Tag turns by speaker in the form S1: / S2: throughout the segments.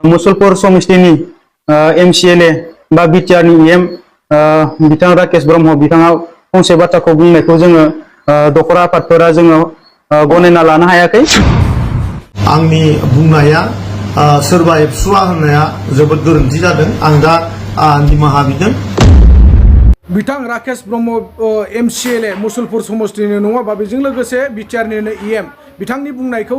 S1: Musalpur समष्टिनि MCLA बा BTR नि EM बिथां राकेश ब्रह्म बिथाङा फंसे बाथ्राखौ बुंनायखौ जोङो दखरा आफादफोरा जोङो गनायना लानो हायाखै।
S2: आंनि बुंनाया सोरबा एबसुआ होननाया जोबोद गोरोन्थि जादों। आं दा निमाहा बिदों।
S3: बिथां राकेश ब्रह्म MCLA मुसलपुर समष्टिनि नङाबा बेजों लोगोसे BTR निनो EM बिथांनि बुंनायखौ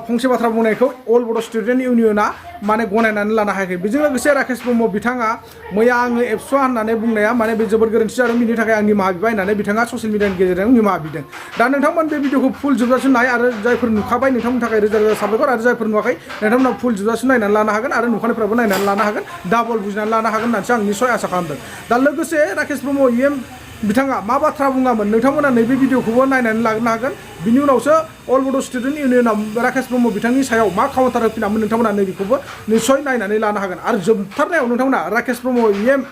S3: फंसे बाथ्रा बुंनायखौ अल बड' स्टुडेन्ट इउनियना माने गनायनानै लानो हायाखै। बेजों लोगोसे राकेश ब्रह्म बिथाङा मैया आङो एबसुआ होननानै बुंनाया माने बे जोबोद गोरोन्थि जादों। बिनि थाखाय आं निमाहा बिबाय होननानै बिथाङा ससियेल मिडियानि गेजेरजों निमाहा बिदों। दा नोंथांमोन बे भिडिअखौ फुल जोबजासिम नाय आरो जायफोर नुखाबाय नोंथांमोननि थाखाय रोजा रोजा साबायखर आरो जायफोर नुवाखै नोंथांमोना फुल जोबजासिम नायनानै लानो हागोन आरो नुखानायफ्राबो नायनानै लानो हागोन डाबल बुजिनानै लानो हागोन होननानैसो आं निस्सय आसा खालामदों। दा लोगोसे राकेश ब्रह्म EM बिथाङा मा बाथ्रा बुङामोन नोंथांमोना नैबे भिडिअखौबो नायनानै लाग्रोनो हागोन। बिनि उनावसो अल बड' स्टुडेन्ट इउनियना राकेश ब्रह्म बिथांनि सायाव मा काउन्टार होफिनामोन नोंथांमोना नैबेखौबो निस्सय नायनानै लानो हागोन। आरो जोबथारनायाव नोंथांमोना राकेश ब्रह्म EM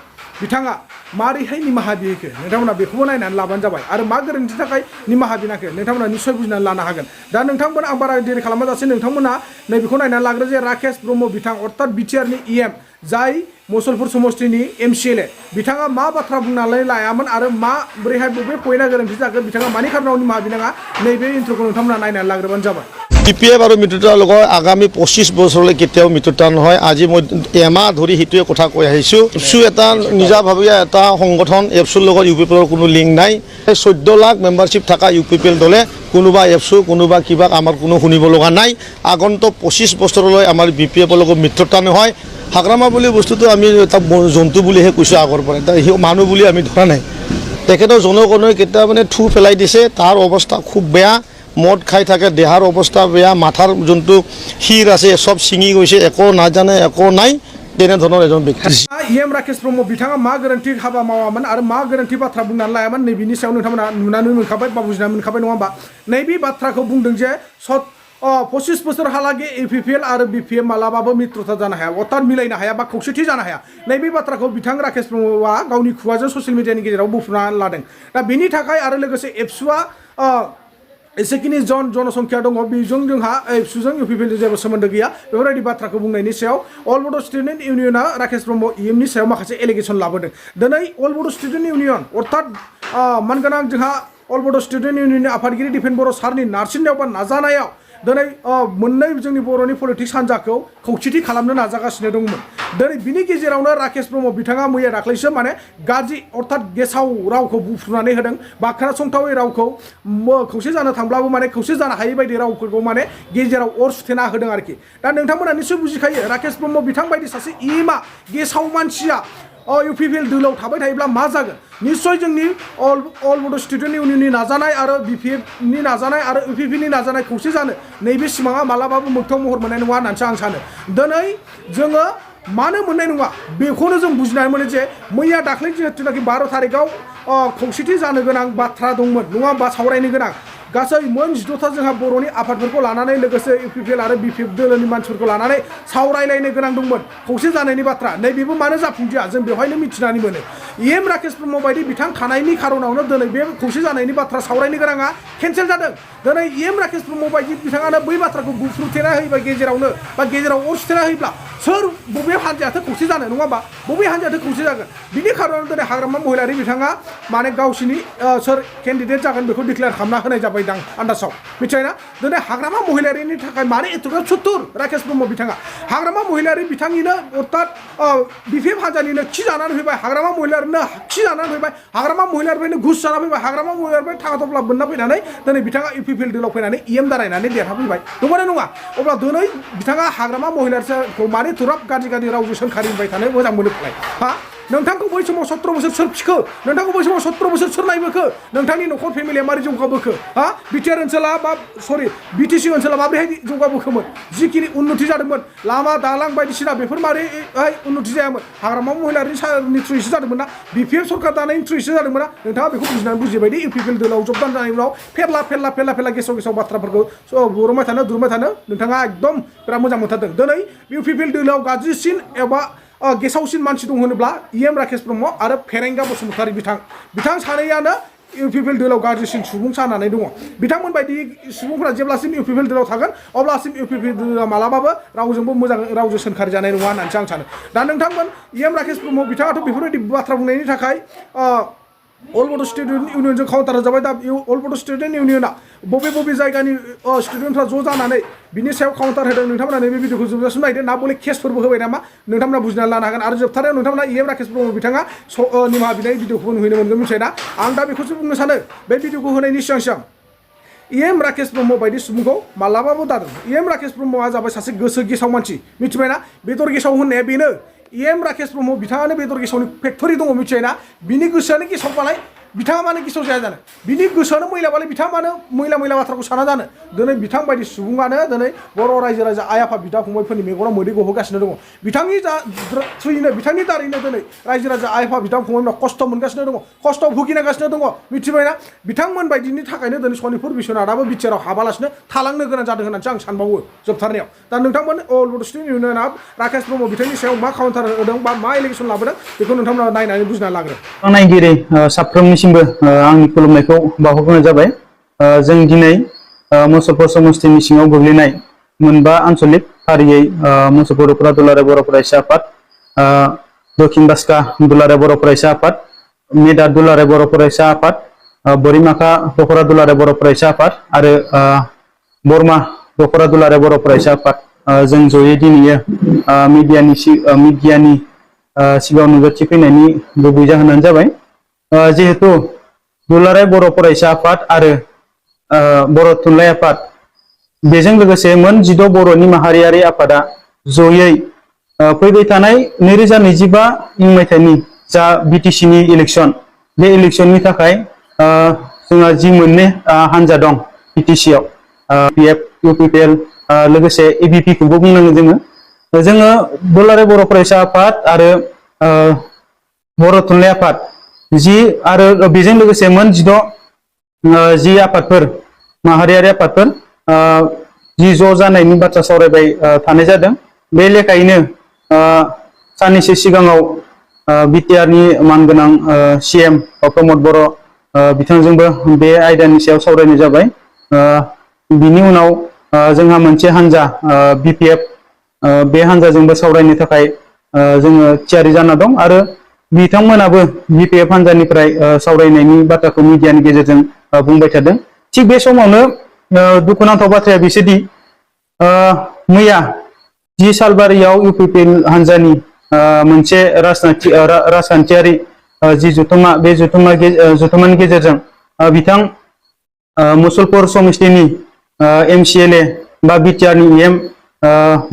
S3: बिथाङा मारैहाय निमाहा बिहैखो नोंथांमोना बेखौबो नायनानै लाबानो जाबाय आरो मा गोरोन्थिनि थाखाय निमाहा बिनाखै नोंथांमोना निस्सय बुजिनानै लानो हागोन। दा नोंथांमोन आं बारा देरि खालामाजासे नोंथांमोना नैबेखौ नायनानै लाग्रो जे राकेश ब्रह्म बिथां अर्थात BTR नि EM जाय मुसलपुर समष्टिनि MCLA बिथाङा मा बाथ्रा बुंनानै लायामोन आरो माबोरैहाय बबे पइन्टआ गोरोन्थि जागोन बिथाङा मानि खारनाव निमाहा बिनाङा नैबे इन्ट्र'खौ नोंथांमोना नायनानै लाग्रोबानो जाबाय।
S2: PPF আৰু মিত্ৰতাৰ লগত আগামী 25 বছৰলৈ কেতিয়াও মিত্ৰতা নহয়। আজি মই এমাহ ধৰি সেইটোৱে কথা কৈ আহিছোঁ। এবছু এটা নিজাভাৱে এটা সংগঠন এবছুৰ লগত UPPৰ কোনো লিংক নাই। 14 লাখ মেম্বাৰশ্বিপ থকা UPPL দলে কোনোবা এবছু কোনোবা কিবা আমাৰ কোনো শুনিব লগা নাই। আগন্তুক 25 বছৰলৈ আমাৰ BPFৰ লগত মিত্ৰতা নহয়। হাগ্ৰামা বুলি বস্তুটো আমি এটা জন্তু বুলিহে কৈছোঁ আগৰ পৰা, এটা মানুহ বুলি আমি ধৰা নাই। তেখেতৰ জনগণই কেতিয়া মানে থু পেলাই দিছে, তাৰ অৱস্থা খুব বেয়া। মদ খাই থাকে, দেহাৰ অৱস্থা বেয়া, মাথাৰ যোনটো শিৰ আছে সব ছিঙি গৈছে, একো নাজানে একো নাই তেনেধৰণৰ এজন ব্যক্তি।
S3: EM राकेश ब्रह्म बिथाङा मा गोरोन्थि हाबा मावामोन आरो मा गोरोन्थि बाथ्रा बुंनानै लायामोन नैबेनि सायाव नोंथांमोना नुनानै मोनखाबाय बा बुजिनानै मोनखाबाय नङा होमबा। नैबे बाथ्राखौ बुंदों जे 25 बोसोरहालागै UPPL आरो BPF मालाबाबो मित्रता जानो हाया अर्थात मिलायनो हाया बा खौसेथि जानो हाया। नैबे बाथ्राखौ बिथां राकेश ब्रह्मआ गावनि खुगाजों ससियेल मिडियानि गेजेराव बुफ्रुनानै लादों। दा बेनि थाखाय आरो लोगोसे एबसुआ एसेखिनि जनसंख्या दङ बेजों जोंहा एबसुजों UPPL जेबो सोमोन्दो गैया बेफोरबायदि बाथ्राखौ बुंनायनि सायाव अल बड' स्टुडेन्ट इउनियना राकेश ब्रह्म EM नि सायाव माखासे एलिगेसन लाबोदों। दिनै अल बड' स्टुडेन्ट इउनियन अर्थात मानगोनां जोंहा अल बड' स्टुडेन्ट इउनियननि आफादगिरि दिपेन बर' सारनि नारसिननायाव बा नाजानायाव दिनै मोननै जोंनि बर'नि पलिटिक्स हान्जाखौ खौसेथि खालामनो नाजागासिनो दंमोन। दिनै बिनि गेजेरावनो राकेश ब्रह्म बिथाङा मैया दाख्लैसो माने गाज्रि अर्थात गेसाव रावखौ बुफ्रुनानै होदों बा खोनासंथावै रावखौ खौसे जानो थांब्लाबो माने खौसे जानो हायै बायदि रावफोरखौ माने गेजेराव अर सुथेना होदों आरोखि। दा नोंथांमोना निस्सय बुजिखायो राकेश ब्रह्म बिथां बायदि सासे EMआ गेसाव मानसिया UPPL दोलोआव थाबाय थायोब्ला मा जागोन। निस्सय जोंनि अल बड' स्टुडेन्ट इउनियननि नाजानाय आरो BPF नि नाजानाय आरो UPPL नि नाजानाय खौसे जानो नैबे सिमाङा मालाबाबो मोगथां महर मोननाय नङा होननानैसो आं सानो। दिनै जोङो मानो मोननाय नङा बेखौनो जों बुजिनानै मोनो जे मैया दाख्लै जिहेथुनाखि 12 थारिखआव खौसेथि जानो गोनां बाथ्रा दंमोन नङा होमबा सावरायनो गोनां गासै मोन 16था जोंहा बर'नि आफादफोरखौ लानानै लोगोसे UPPL आरो BPF दोलोनि मानसिफोरखौ लानानै सावरायलायनो गोनां दंमोन खौसे जानायनि बाथ्रा नैबेबो मानो जाफुंदिया जों बेवहायनो मिथिनानै मोनो। EM राकेश ब्रह्म बायदि बिथां थानायनि खारनावनो दिनै बे खौसे जानायनि बाथ्रा सावरायनो गोनाङा केन्सेल जादों। दिनै EM राकेश ब्रह्म बायदि बिथाङानो बै बाथ्राखौ बुफ्रुथेना होयोबा गेजेरावनो बा गेजेराव अर सुथेना होयोब्ला सोर बबे हान्जायाथ' खौसे जानो नङा होमबा बबे हान्जायाथ' खौसे जागोन। बिनि खारनाव दिनै हाग्रामा महिलारि बिथाङा माने गावसिनि सोर केन्डिडेट जागोन बेखौ डिक्लेयार खालामना होनाय जाबाय दां आन्दासाव मिथिबायना। दिनै हाग्रामा महिलारिनि थाखाय मानो एथ'ग्राब सुथुर राकेश ब्रह्म बिथाङा हाग्रामा महिलारि बिथांनिनो अर्थात BPF हान्जानिनो खि जानानै फैबाय हाग्रामा महिलारिनो खि जानानै फैबाय हाग्रामा महिलारिनिफ्रायनो घुस जाना फैबाय हाग्रामा महिलारिनिफ्राय थाखा थफ्ला बोनना फैनानै दिनै बिथाङा UPPL दोलोआव फैनानै EM दारायनानै देरहाफैबाय नंगौना नङा। अब्ला दिनै बिथाङा हाग्रामा महिलारिखौ मानो एथ'ग्राब गाज्रि रावजों सोंखारिबाय थानो मोजां मोनो फालाय हा नोंथांखौ बै समाव 17 बोसोर सोर फिखो नोंथांखौ बै समाव 17 बोसोर सोर नायबोखो नोंथांनि न'खर फेमिलिया मारै जौगाबोखो हा BTR ओनसोला बा BTC ओनसोला माबोरैहाय जौगाबोखोमोन जिखिनि उन्नति जादोंमोन लामा दालां बायदिसिना बेफोर मारैहाय उन्नति जायामोन हाग्रामा महिलारिनि थ्रुयैसो जादोंमोन ना BPF सरकार दानायनि थ्रुयैसो जादोंमोन ना नोंथाङा बेखौ बुजिनानै बुजिबायदि UPPL दोलोआव जबदान जानायनि उनाव फेरला गेसाव बाथ्राफोरखौ दुरुमबाय थानो नोंथाङा एकदम बिराद मोजां मोनथारदों। दिनै UPPL दोलोआव गाज्रिसिन एबा गेसावसिन मानसि दं होनोब्ला EM राकेश ब्रह्म आरो फेरेंगा बसुमतारी बिथां सानैयानो इउपिपिएल दोलाव गाज्रिसिन सुबुं जानानै दङ बिथांमोन बायदि सुबुंफोरा जेब्लासिम इउपिपिएल दोलाव थागोन अब्लासिम इउपिपिएल दोला मालाबाबो रावजोंबो मोजां रावजों सोंखारि जानाय नङा होननानैसो आं सानो दा नोंथांमोन राकेश ब्रह्म बिथाङाथ' बेफोरबायदि बाथ्रा बुंनायनि थाखाय अल बड' स्टुडेन्ट इउनियनजों काउन्टार जाबाय दा अल बड' स्टुडेन्ट इउनियना बबे जायगानि स्टुडेन्टफ्रा ज' जानानै बिनि सायाव काउन्टार होदों नोंथांमोना नैबे भिडिअखौ जोबजासिम नायदो ना बले केसफोरबो होबाय नामा नोंथांमोना बुजिनानै लानो हागोन आरो जोबथारनायाव नोंथांमोना राकेश ब्रह्म बिथाङा निमाहा बिनाय भिडिअखौबो नुहैनो मोनगोन मिथिबाय ना आं दा बेखौसो बुंनो सानो बे भिडिअखौ होनायनि सिगां राकेश ब्रह्म बायदि सुबुंखौ मालाबाबो दादों राकेश ब्रह्मआ जाबाय सासे गोसो गेसाव मानसि मिथिबायना बेदर गेसाव होननाया बेनो राकेश ब्रह्म बिथाङानो बेदर गेसावनि फेक्टरि दङ मिथिबायना बिनि गोसोआनो गेसावबालाय बिथाङा मानो गेसाव जाया जानो बिनि गोसोआनो मैलाबालाय बिथाङा मानो मैला बाथ्राखौ साना जानो दिनै बिथां बायदि सुबुङानो दिनै बर' रायजो राजा आइ आफा बिदा फंबायफोरनि मेगनाव मोदै गहोगासिनो दङ बिथांनि थ्रुयैनो बिथांनि दारैनो दिनै रायजो राजा आइ आफा बिदा फंबायफोरा खस्थ' मोनगासिनो दङ खस्थ' भुगिनांगासिनो दङ मिथिबायना बिथांमोन बायदिनि थाखायनो दिनै सनितपुर बिश्वनाथआबो बिटिआरआव हाबालासिनो थालांनो गोनां जादों होननानैसो आं सानबावो जोबथारनायाव दा नोंथांमोन अल बड' स्टुडेन्ट इउनियनआ राकेश ब्रह्म बिथांनि सायाव मा काउन्टार होदों बा मा एलिगेसन लाबोदों बेखौ नोंथांमोना नायनानै बुजिनानै लाग्रो
S1: नायगिरि साफ्रोमनिसिमबो आंनि खुलुमनायखौ बावहरग्रोनाय जाबाय जों दिनै मुसलपुर समस्थिनि सिङाव गोग्लैनाय मोनबा आन्सलिक फारियै मुसलपुर उफ्रा दुलाराय बर' फरायसा आफाद दक्षिण बास्का दुलाराय बर' फरायसा आफाद मेदा दुलाराय बर' फरायसा आफाद बोरिमाखा दखरा दुलाराय बर' फरायसा आफाद आरो बरमा दखरा दुलाराय बर' फरायसा आफाद जों जयै दिनैयो मिडियानि सिगाङाव नुजाथि फैनायनि गुबै जाहोनानो जाबाय जिहेतु दुलाराय बर' फरायसा आफाद आरो बर' थुनलाइ आफाद बेजों लोगोसे मोन 16 बर'नि माहारियारि आफादा जयै फैबाय थानाय 2025 मायथाइनि जा बिटिसिनि इलेक्सन बे इलेक्सननि थाखाय जोंहा जि मोननै हान्जा दं बिटिसिआव पिएफ इउपिपिएल लोगोसे एबिपि खौबो बुंनांगोन जोङो दुलाराय बर' फरायसा आफाद आरो बर' थुनलाइ आफाद जि आरो बेजों लोगोसे मोन 16 जि आफादफोर माहारियारि आफादफोर जि ज' जानायनि बाथ्रा सावरायबाय थानाय जादों बे लेखायैनो साननैसो सिगाङाव बिटिआरनि मानगोनां सिएम प्रमद बर' बिथांजोंबो बे आयदानि सायाव सावरायनाय जाबाय बिनि उनाव जोंहा मोनसे हान्जा बिपिएफ बे हान्जाजोंबो सावरायनो थाखाय जोङो थियारि जाना दं आरो बिथांमोनाबो बिपिएफ हान्जानिफ्राय सावरायनायनि बाथ्राखौ मिडियानि गेजेरजों बुंबाय थादों थिग बे समावनो दुखुनांथाव बाथ्राया बिसोरदि मैया 10 सालबारियाव इउपिपिएल हान्जानि मोनसे राजखान्थियारि जि जथुमा बे जथुमानि गेजेरजों बिथां मुसलपुर समस्थिनि एमसिएलए बा बिटिआरनि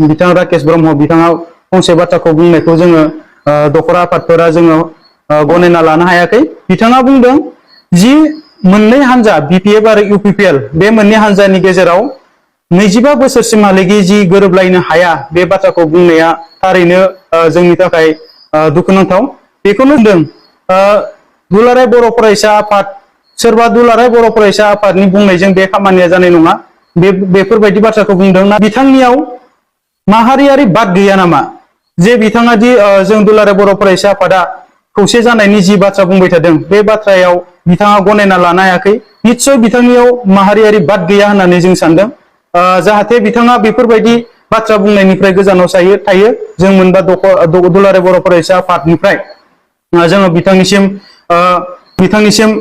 S1: बिथां राकेश ब्रह्म बिथाङा फंसे बाथ्राखौ बुंनायखौ जोङो दखरा आफादफोरा जोङो गनायना लानो हायाखै बिथाङा बुंदों जि मोननै हान्जा बिपिएफ आरो इउपिपिएल बे मोननै हान्जानि गेजेराव 25 बोसोरसिमहालागै जि गोरोबलायनो हाया बे बाथ्राखौ बुंनाया थारैनो जोंनि थाखाय दुखुनांथाव बेखौनो होनदों दुलाराय बर' फरायसा आफाद सोरबा दुलाराय बर' फरायसा आफादनि बुंनायजों बे खामानिया जानाय नङा बेफोरबायदि बाथ्राखौ बुंदों ना बिथांनियाव माहारियारि बाद गैया नामा जे बिथाङा दि जों दुलाराय बर' फरायसा आफादा खौसे जानायनि जि बाथ्रा बुंबाय थादों बे बाथ्रायाव बिथाङा गनायना लानो हायाखै निस्सय बिथांनियाव माहारियारि बाद गैया होननानै जों सानदों जाहाथे बिथाङा बेफोरबायदि बाथ्रा बुंनायनिफ्राय गोजानाव थायो जों मोनबा दुलाराय बर' फरायसा आफादनिफ्राय जोङो बिथांनिसिम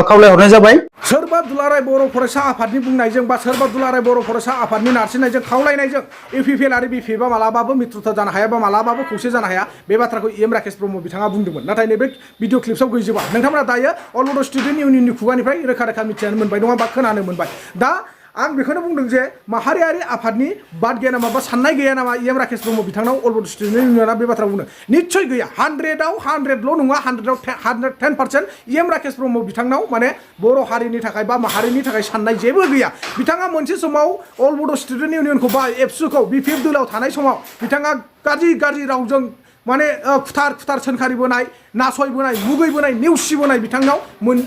S1: खावलायहरनाय जाबाय
S3: सोरबा दुलाराय बर' फरायसा आफादनि बुंनायजों बा सोरबा दुलाराय बर' फरायसा आफादनि नारसिननायजों खावलायनायजों इउपिपिएल आरो बिपिएफआ मालाबाबो मित्रता जानो हाया बा मालाबाबो खौसे जानो हाया बे बाथ्राखौ राकेश ब्रह्म बिथाङा बुंदोंमोन नाथाय नैबे भिडिअ क्लिप्सआव गैजोबा नोंथांमोना दायो अल बड' स्टुडेन्ट इउनियननि खुगानिफ्राय रोखा मिथिनानै मोनबाय नङा बा खोनानो मोनबाय दा आं बेखौनो बुंदों जे माहारियारि आफादनि बाद गैया नामा बा साननाय गैया नामा राकेश ब्रह्म बिथांनाव अल बड' स्टुडेन्ट इउनियना बे बाथ्रा बुंदों निस्सय गैया 100आव 100ल' नङा 110% राकेश ब्रह्म बिथांनाव माने बर' हारिनि थाखाय बा माहारिनि थाखाय साननाय जेबो गैया बिथाङा मोनसे समाव अल बड' स्टुडेन्ट इउनियनखौ बा एबसुखौ बिपिएफ दोलाव थानाय समाव बिथाङा गाज्रि रावजों माने खुथार सोंखारिबोनाय नासयबोनाय मुगैबोनाय नेवसिबोनाय बिथांनाव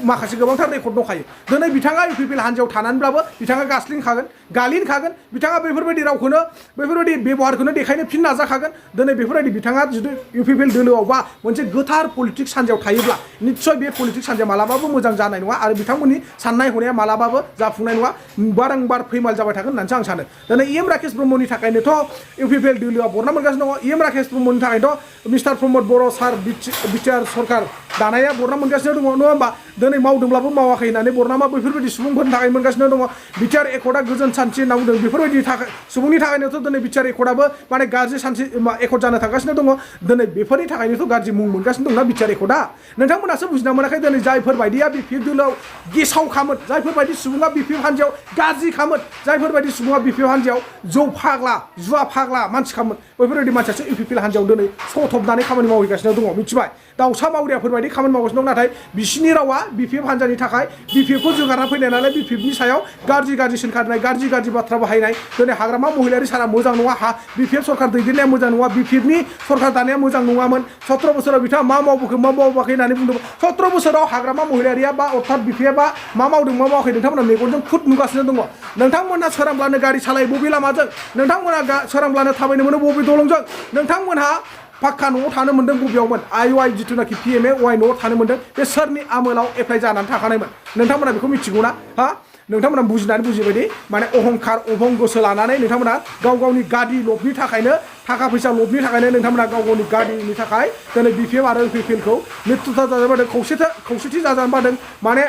S3: माखासे गोबांथार रेकर्ड दंखायो दिनै बिथाङा इउपिपिएल हान्जायाव थानानैब्लाबो बिथाङा गास्लिंखागोन गालिनखागोन बिथाङा बेफोरबायदि रावखौनो बेफोरबायदि बेबहारखौनो देखायनो फिन नाजाखागोन दिनै बेफोरबायदि बिथाङा जुदि इउपिपिएल दोलोआव बा मोनसे गोथार पलिटिक्स हान्जायाव थायोब्ला निस्सय बे पलिटिक्स हान्जाया मालाबाबो मोजां जानाय नङा आरो बिथांमोननि साननाय हनाया मालाबाबो जाफुंनाय नङा बारंबार फैमाल जाबाय थागोन होननानैसो आं सानो दिनै राकेश ब्रह्मनि थाखायनोथ' इउपिपिएल दोलोआ बरना मोनगासिनो दङ राकेश ब्रह्मनि थाखायथ' मिस्टार प्रमद बर' सार बिटिआर सरकार दानाया बरना मोनगासिनो दङ नङा होमबा दिनै मावदोंब्लाबो मावाखै होननानै बरनामा बैफोरबायदि सुबुंफोरनि थाखाय मोनगासिनो दङ बिटिआर एकर्डआ गोजोन सान्थि होनना बुंदों बेफोरबायदि थाखाय सुबुंनि थाखायनोथ' दिनै बिटिआर एकर्डआबो माने गाज्रि सान्थि एकर्ड जानो थांगासिनो दङ दिनै बेफोरनि थाखायनोथ' गाज्रि मुं मोनगासिनो दंना बिटिआर एकर्डआ नोंथांमोनासो बुजिना मोनाखै दिनै जायफोरबायदिया बिपिएफ दोलोआव गेसावखामोन जायफोरबायदि सुबुङा बिपिएफ हान्जायाव गाज्रिखामोन जायफोरबायदि सुबुङा बिपिएफ हान्जायाव जौ फाग्ला जुवा फाग्ला मानसिखामोन बैफोरबायदि मानसियासो इउपिपिएल हान्जायाव दिनै सथबनानै खामानि मावहैगासिनो दङ मिथिबाय दाउसा मावरियाफोरबायदि खामानि मावगासिनो दं नाथाय बिसिनि रावा बिपिएफ हान्जानि थाखाय बिपिएफखौ जोगारना फैनाय नालाय बिपिएफनि सायाव गाज्रि सोंखारनाय गाज्रि बाथ्रा बाहायनाय दिनै हाग्रामा महिलारि सारा मोजां नङा बिपिएफ सरकार दैदेननाया मोजां नङा बिपिएफनि सरकार दानाया मोजां नङामोन 17 बोसोराव बिथाङा मा मावबोखो मा मावाखै होननानै बुंदों 17 बोसोराव हाग्रामा महिलारिया बा अर्थात बिपिएफआ मा मावदों मा मावाखै नोंथांमोना मेगनजों खुद नुगासिनो दङ नोंथांमोनहा सोरांब्लानो गारि सालायो बबे लामाजों नोंथांमोनहा सोरांब्लानो थाबायनो मोनो बबे दलंजों नोंथांमोनहा पाक्का न'आव थानो मोन्दों बबेयावमोन आइवाइ जिथुनाखि पिएमए वाइ न'आव थानो मोन्दों बे सोरनि आमोलाव एप्लाइ जानानै थाखानायमोन नोंथांमोना बेखौ मिथिगौना नोंथांमोना बुजिनानै बुजिबायदि माने अहंखार अभं गोसो लानानै नोंथांमोना गाव गावनि गादि लबनि थाखायनो थाखा फैसा लबनि थाखायनो नोंथांमोना गाव गावनि गादिनि थाखाय दिनै बिपिएफ आरो इउपिपिएलखौ मित्रता जाजानो बादों खौसेथि जाजानो बादों माने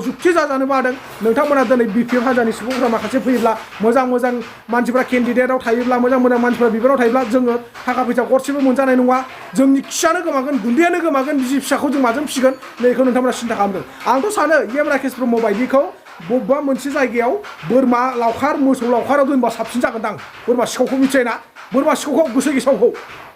S3: जुक्ति जाजानो बादों नोंथांमोना दिनै बिपिएफ हान्जानि सुबुंफोरा माखासे फैयोब्ला मोजां मानसिफ्रा केन्डिडेटआव थायोब्ला मोजां मानसिफ्रा बिबाराव थायोब्ला जोङो थाखा फैसा गरसेबो मोनजानाय नङा जोंनि खियानो गोमागोन गुन्दैयानो गोमागोन बिसि फिसाखौ जों माजों फिसिगोन बेखौ नोंथांमोना सिन्था खालामदों आंथ' सानो राकेश ब्रह्म बायदिखौ बबेबा मोनसे जायगायाव बोरमा लावखार मोसौ लावखाराव दोनबा साबसिन जागोनदां बोरमा सिखावखौ मिथियोना बोरमा सिखावखौ गोसो गेसावखौ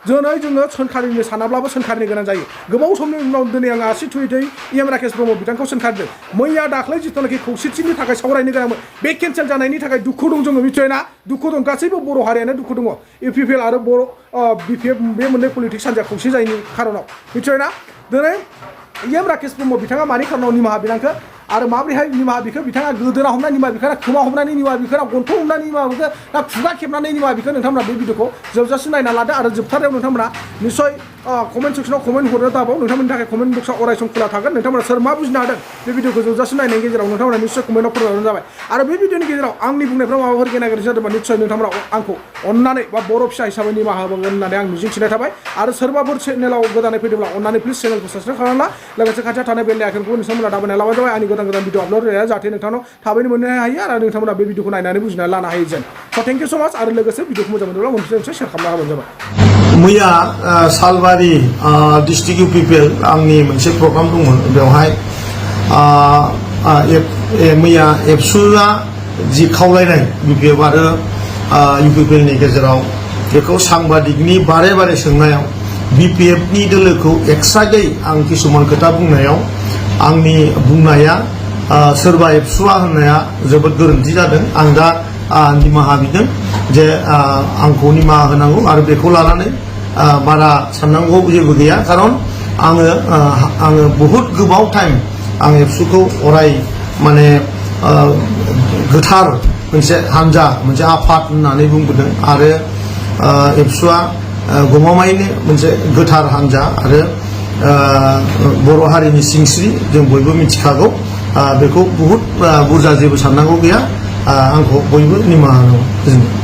S3: दिनै जोङो सोंखारिनो सानाब्लाबो सोंखारिनो गोनां जायो गोबाव समनि उनाव दिनै आं आसि थुयै राकेश ब्रह्म बिथांखौ सोंखारदों मैया दाख्लै जिथुनाखि खौसेथिनि थाखाय सावरायनो गोनांमोन बे केन्सेल जानायनि थाखाय दुखु दं जोङो मिथियोना दुखु दं गासैबो बर' हारियानो दुखु दङ इउपिपिएल आरो बर' बिपिएफ बे मोननै पलिटिक्स हान्जाया खौसे जायैनि खारनाव मिथियोना दिनै राकेश ब्रह्म बिथाङा मानि खारनाव निमाहा बिनांखो आरो माबोरैहाय निमाहा बिखो बिथाङा गोदोना हमना निमाहा बिखो ना खोमा हमनानै निमाहा बिखो ना गन्थं हमनानै निमाहा बिखो ना खुगा खेबनानै निमाहा बिखो नोंथांमोना बे भिडिअखौ जोबजासिम नायना लादो आरो जोबथारनायाव नोंथांमोना निस्सय कमेन्ट सेक्सनाव कमेन्ट हरनो दाबाव नोंथांमोननि थाखाय कमेन्ट बक्सआ अराय सम खुला थागोन नोंथांमोना सोर मा बुजिनो हादों बे भिडिअखौ जोबजासिम नायनायनि गेजेराव नोंथांमोना निस्सय कमेन्टआव फोरमायहरनो जाबाय आरो बे भिडिअनि गेजेराव आंनि बुंनायफ्राव माबाफोर गेना गोरोन्थि जादोंबा निस्सय नोंथांमोना आंखौ अननानै बा बर' फिसा हिसाबै निमाहा होगोन होननानै आं मिजिंथिनाय थाबाय आरो सोरबाफोर चेनेलाव गोदानै फैदोंब्ला अननानै प्लिज चेनेलखौ साबस्क्राइब खालामना लोगोसे खाथियाव थानाय बेल आइकनखौ नोंथांमोना दाबायना लाबानो जाबाय आंनि गोदान भिडिअ आपल'ड होनाया जाहाथे नोंथांनाव थाबैनो मोननो हायो आरो नोंथांमोना बे भिडिअखौ नायनानै बुजिनानै लानो हायो जेन स' थेंक इउ स' माच आरो लोगोसे भिडिअखौ मोजां मोनोब्ला मोनसे शेयार खालामना होबानो जाबाय
S2: मैया सालबारि डिस्ट्रिक्ट इउपिपिएल आंनि मोनसे प्रग्राम दंमोन बेवहाय मैया एबसुआ जि खावलायनाय बिपिएफ आरो इउपिपिएलनि गेजेराव बेखौ सांबादिकनि बारे सोंनायाव बिपिएफनि दोलोखौ एक्सट्रायै आं किसुमान खोथा बुंनायाव आंनि बुंनाया सोरबा एबसुआ होननाया जोबोद गोरोन्थि जादों आं दा निमाहा बिदों जे आंखौ निमाहा होनांगौ आरो बेखौ लानानै बारा साननांगौ जेबो गैया खारन आङो बहुत गोबाव टाइम आं एबसुखौ अराय माने गोथार मोनसे हान्जा मोनसे आफाद होननानै बुंबोदों आरो एबसुआ गमामायैनो मोनसे गोथार हान्जा आरो बर' हारिनि सिंस्रि जों बयबो मिथिखागौ बेखौ बहुत बुरजा जेबो साननांगौ गैया आंखौ बयबो निमाहा होनांगौ।